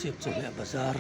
Serchhip chawhmeh bazar.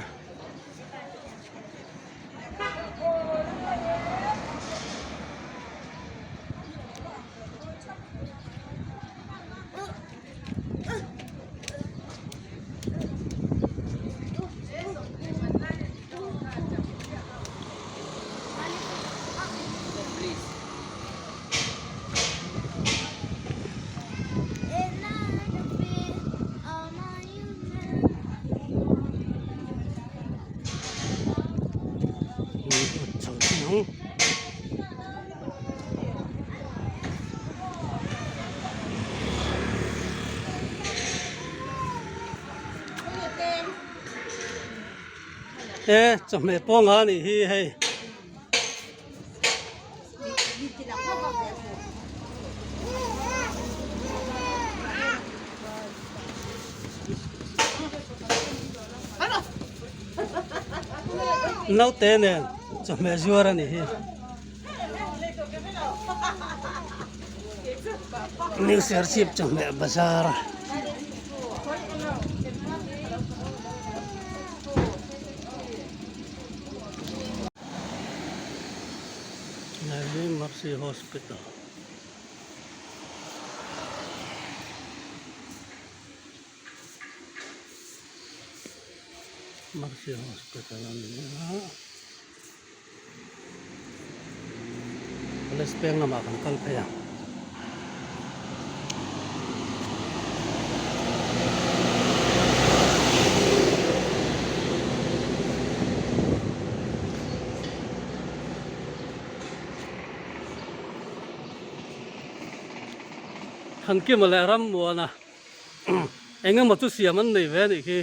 E chawhmeh pawng a nih hi hei. Naute nen chawhmeh zuar a nih hi. New Serchhip chawhmeh bazar. Hei Mercy Hospital. Mercy Hospital a ni a. College peng lamah kan kal phei a. Thankima leh Rammuana eng emaw chu siam an nei ve a nih khi.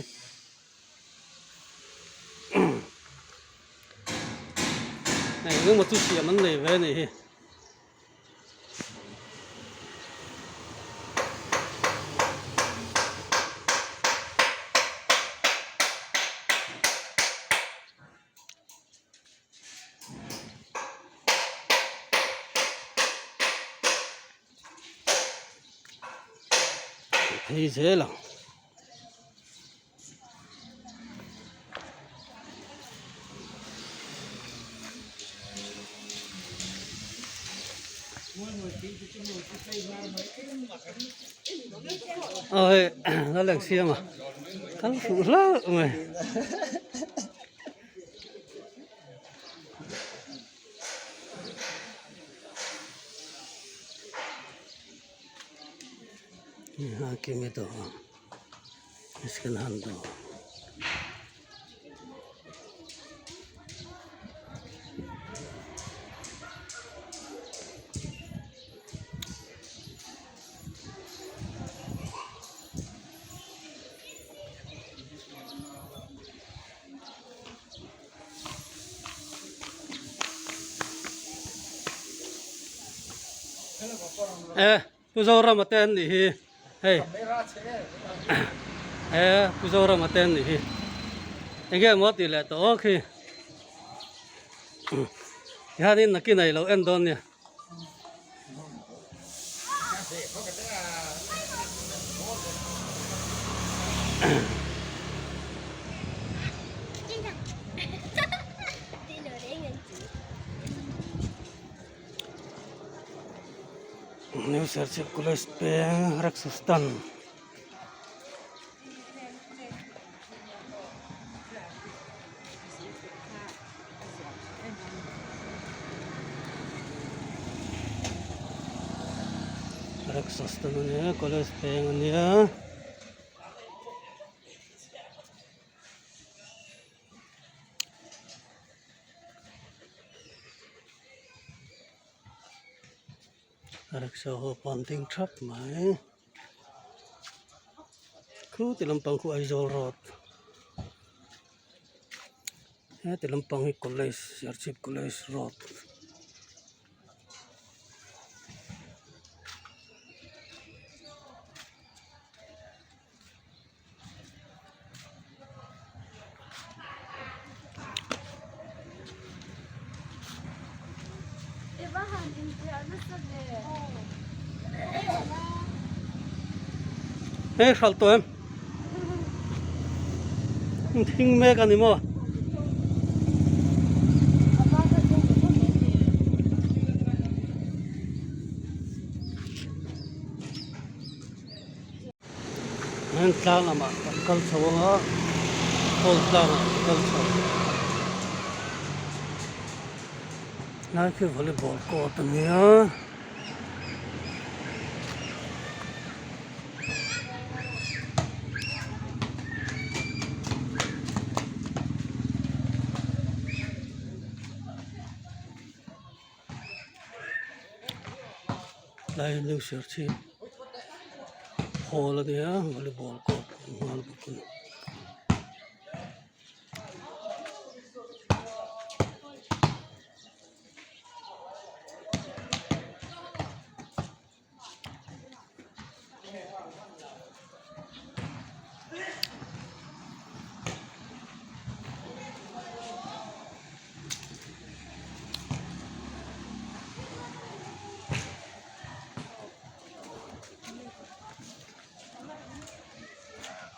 Eng emaw chu siam an nei ve a nih hi. Phei zel ang. Aw hei la leng siam a kal fuh hlauh mai. Kimi dawr second hand dawr. E Pu Zorama te an nih hi hei e Pu Zorama te an nih hi enge maw tih leh tawh khi hianin nakin ah ilo en dawn nia. New Serchhip College peng rickshaw stand. Rickshaw stand a nia college peng a nia. Rickshaw ho pawh an ding thap mai. Khu ti lampang khu Aizawl road heti lampang hi college Serchhip college road. Hei hralh tawh em? An thing mek a ni maw. Heng tlang lamah kan kal chho ang a hall tlangah kan kal chho lai khi volleyball court a nia. Tlai new serchhip hall a nia volleyball court a awm nghal bawk a ni.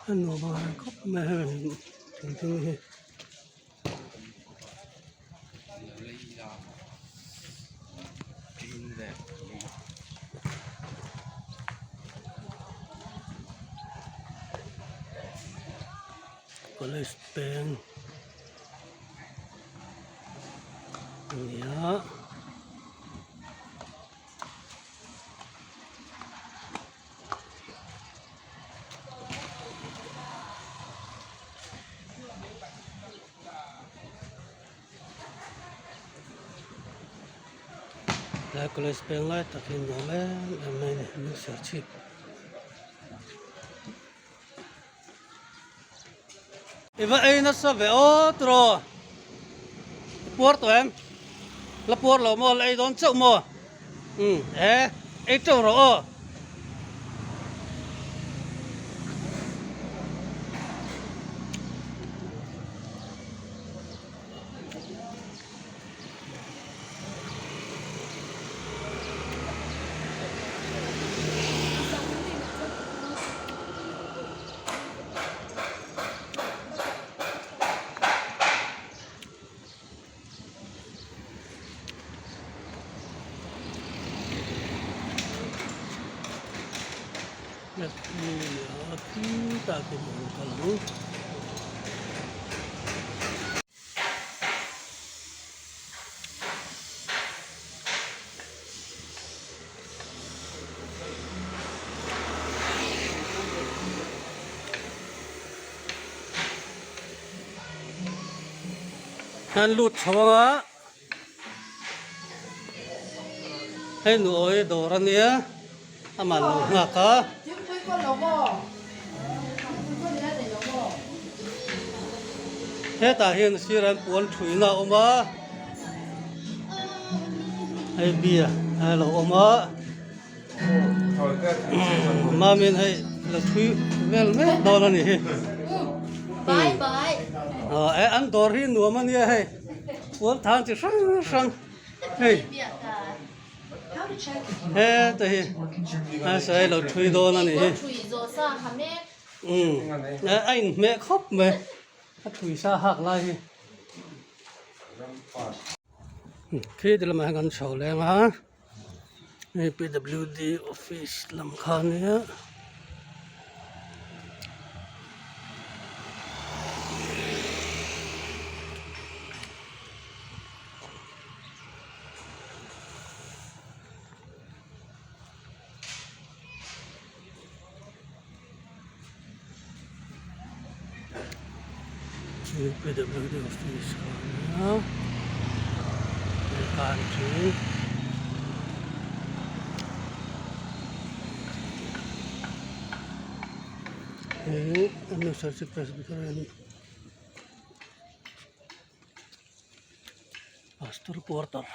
A nuam a khawp mai a hei thingthing hi. College peng a ni a. Helai college peng lai tak hi nuam em em mai a ni new serchhip. I va ei nasa ve aw tiraw i puar tawh em la puar lo maw la ei dawn chauh maw umm e ei teuh rawh aw. An lut chho ang a hei nu awi dawr a nia amah lo nghak a. Hetah hian sirah hian puan thuina a awm a hei bia a lo awm a mamin hei lo thui vel mek dawn a ni hi eh an dawr hi nuam a nia hei puan than chi hrang hrang hei. Heta hi a sawi lo thui dawn a nih hi umm a inhmeh khawp mai a thui sa hak lai hi khi ti lamah hian kan chho leng a hei P W D office lam kha a nia. P W D office kha a nia hei kan chu. Hei Amritsar Presbyterian. Pastor quarter.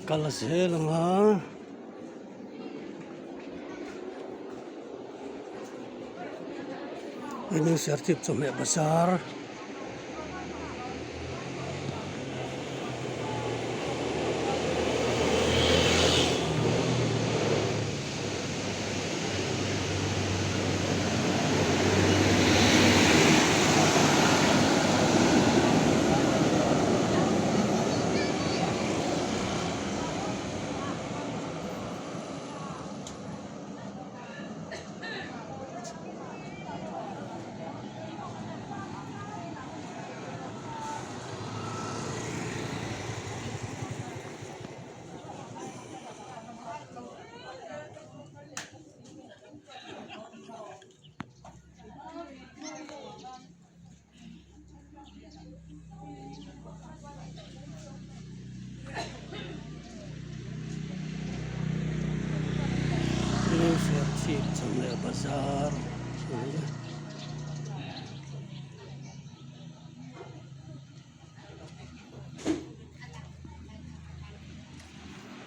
Kal zel ang a. Hei New Serchhip chawhmeh bazar. New Serchhip chawhmeh bazar a ni a.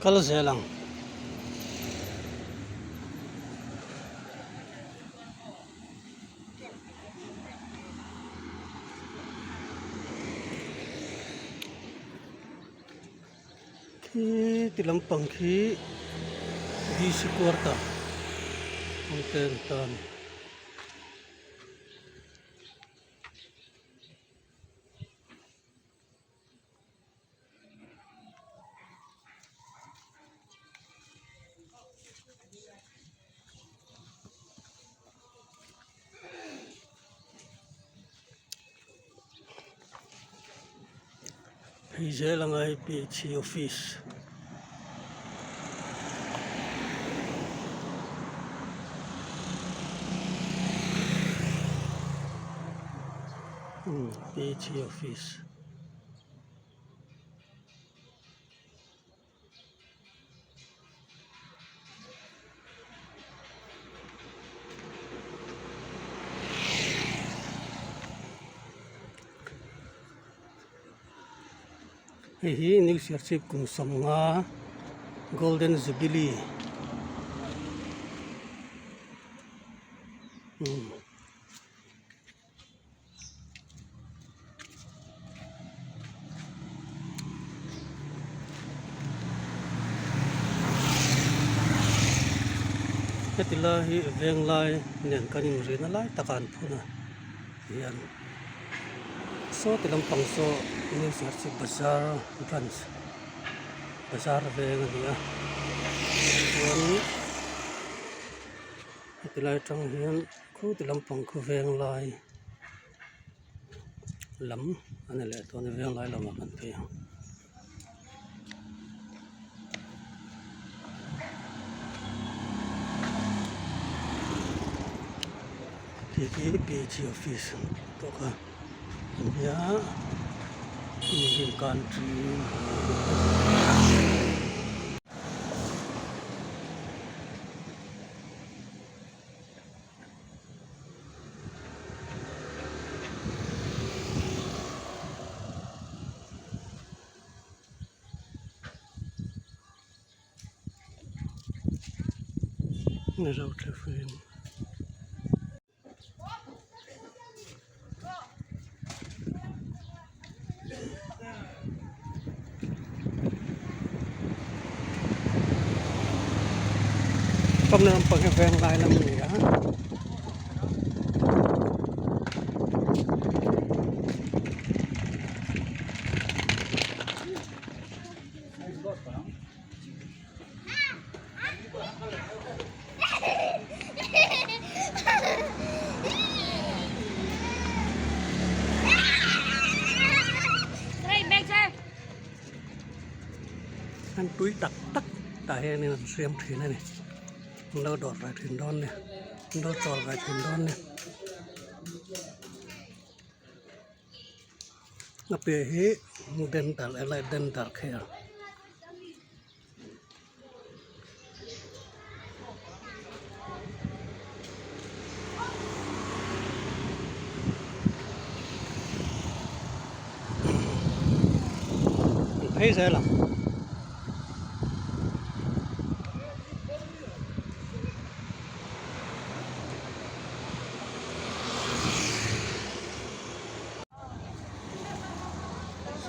Kal zel ang. Khi ti lampang khi DC quarter awm te an ta a ni. Phei zel anga hei PHC office. PHC office. Hei hi New Serchhip kum 50 Golden Jubilee umm. Heti lai hi veng lai nen kan inrina lai takah an phun a hian saw ti lampang saw New Serchhip Bazar branch bazar veng a ni a chuan heti lai atang hian Khu ti lampang khu veng lai lam a ni leh tawh a ni veng lai lamah kan phei ang. Khi khi PHC office tawh kha a nia country. Ni lo thlifim. Pawmna lampang hi veng lai lam a ni a. An tui tak tak tah hianin an siam thin a ni an lo dawr ve thin dawn a ni an lo chawl ve thin dawn a ni. A piah hi dental allied dental care. An phei zel ang.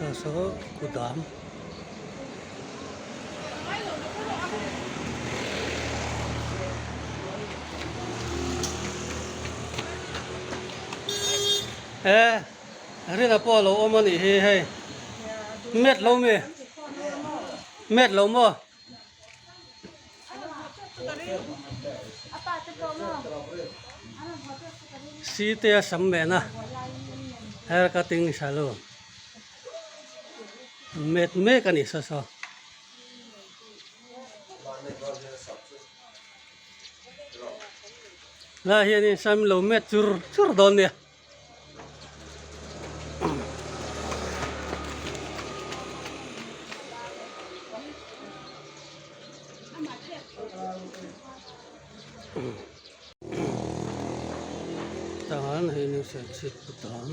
Saw saw kudam. E rina pawh a lo awm a nih hi hei met lo mi met lo maw. Site a sam mehna hair cutting salon met mek a ni saw saw. Lai hianin sam lo met chur chur dawn nia. Tan hei ni serchhip kutang.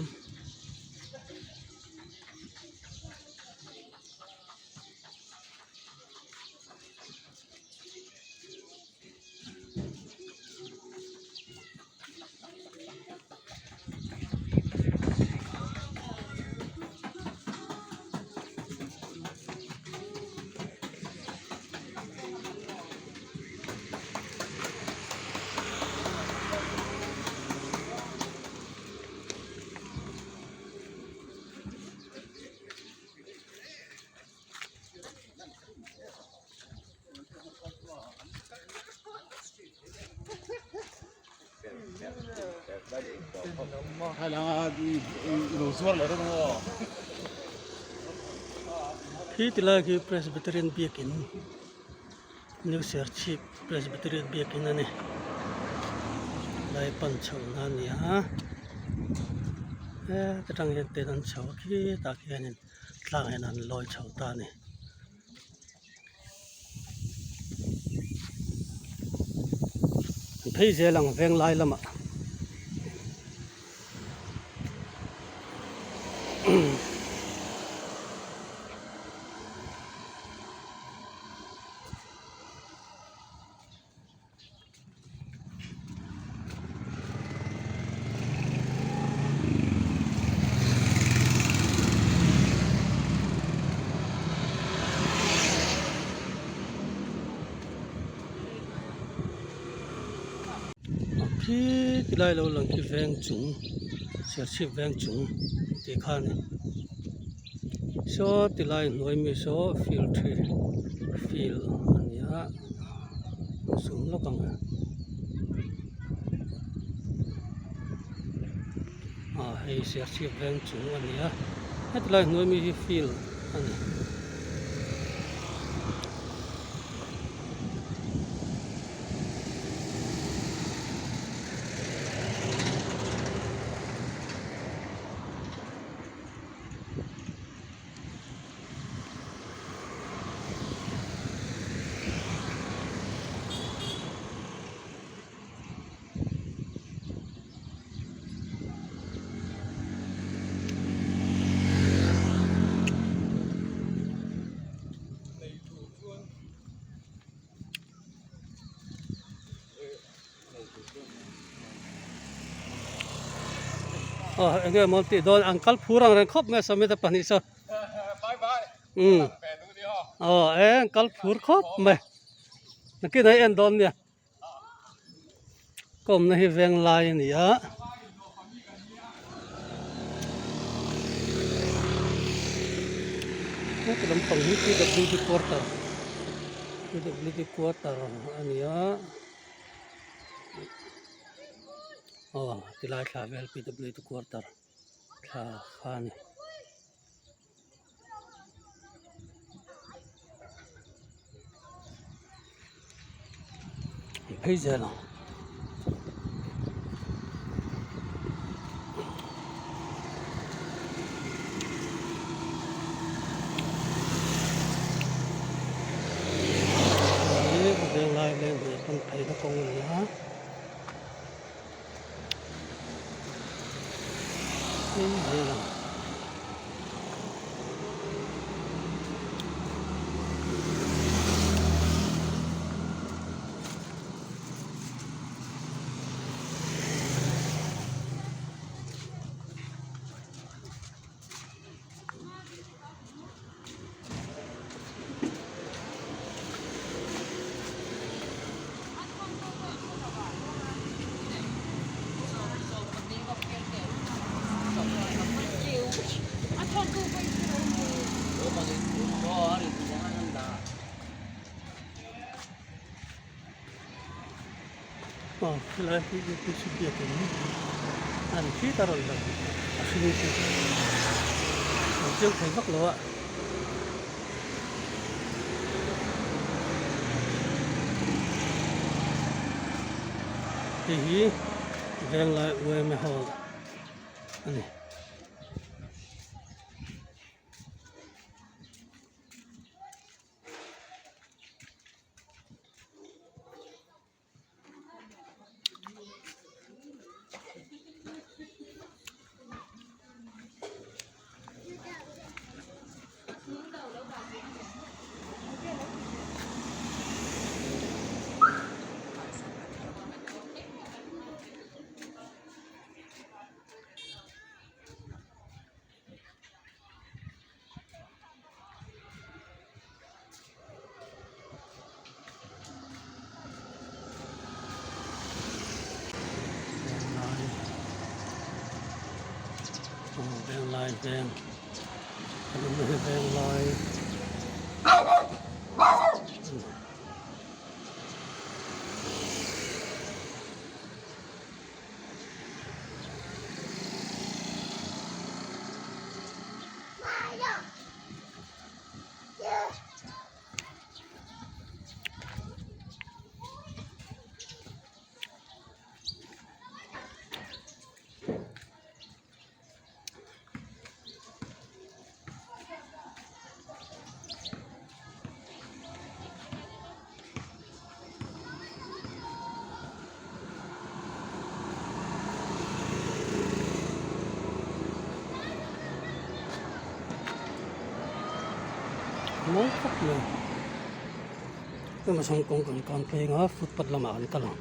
Khi ti lai khi Presbyterian biakin New Serchhip Presbyterian biakin a ni lai pan chhoh na a ni a heta tang hian ten an chho a khitah khianin tlang hian an lawi chho ta a ni. An phei zel ang veng lai lamah. Khi tilai lo lang khi veng chung serchhip veng chung tih kha a ni saw tilai hnuai mi saw field thi field a ni a. Sum lawk ang ah hei serchhip veng chung a ni a heti lai hnuai mi hi field a ni. Aw enge maw tih dawn an kal phur ang reng khawp mai a sawmite pahnih saw. Umm aw eng kal phur khawp mai nakin ah i en dawn nia ka awmna hi veng lai a ni a. Heti lampang hi PWD quarter PWD quarter a ni a aw tilai thla vel PWD quarter thla kha a ni. Phei zel ang. Hei venglai leng hmeh pawn pheina kawng a ni a. Phei zel ang. Aw helai hi UPC biakin an khit a rawn lang a hring chu an chiang thei vak lo a. Hei hi Venglai yma hall a ni. Venglai veng kan awmna hi venglai. Mawi khawp mai tunah sawn kawng kan kan phei ang a footpath lamah kan kal ang.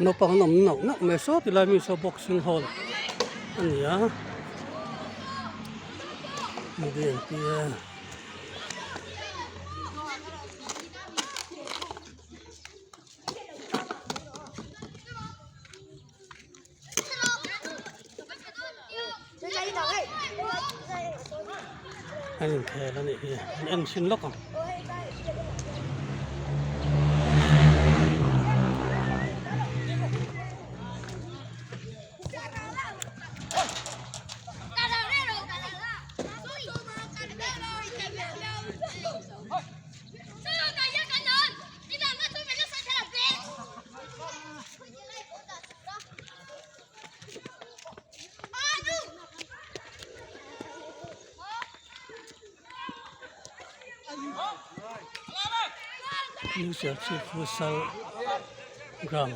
Naupang an awm nauh nauh mai saw tilai mi saw boxing hall a ni a B N P a. An inkhel a nih hi an en chhin lawk ang. New Serchhip Futsal Ground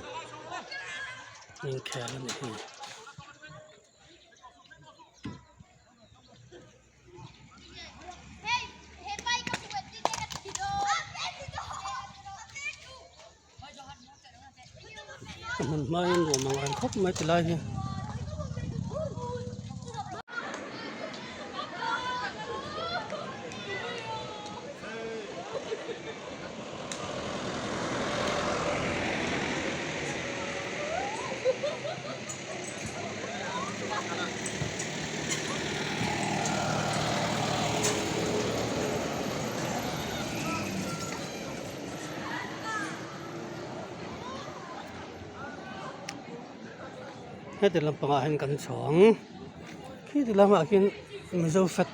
inkhel a ni hi. A hmun hmain nuam ang reng khawp mai tilai hi. Heti lampangah hian kan chho ang khiti lamah khian mizo fat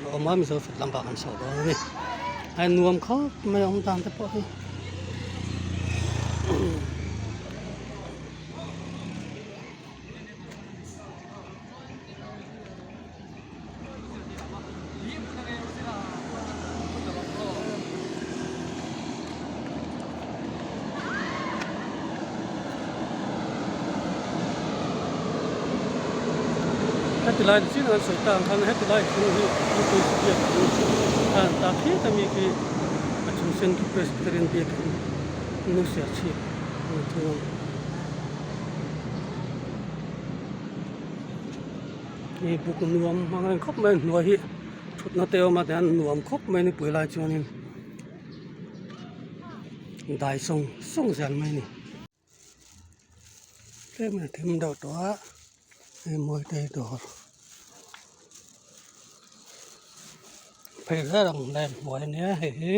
a awm a mizo fat lampang kan chho dawn a ni a nuam khawp mai a awm dan te pawh hi. Heti lai chin an sawi ta ang khan heti lai chung hi UPC biakin a an ta khiat a mi khi a chung sen khi Presbyterian biakin New Serchhip a ni thung a ni. Hei buk nuam ang reng khawp mai a hnuai hi thutna te a awm a tihian nuam khawp mai a nipui lai chuanin dai sawng sawng zel mai a ni. Tlem in a thim deuh tawh a hei mawitei dawr phei zel ang lem hnuai ania hei hi.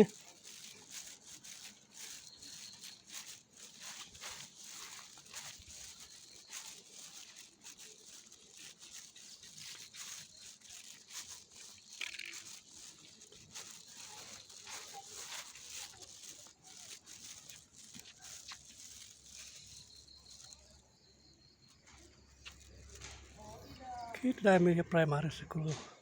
Khi tlai mai hi primary sikul.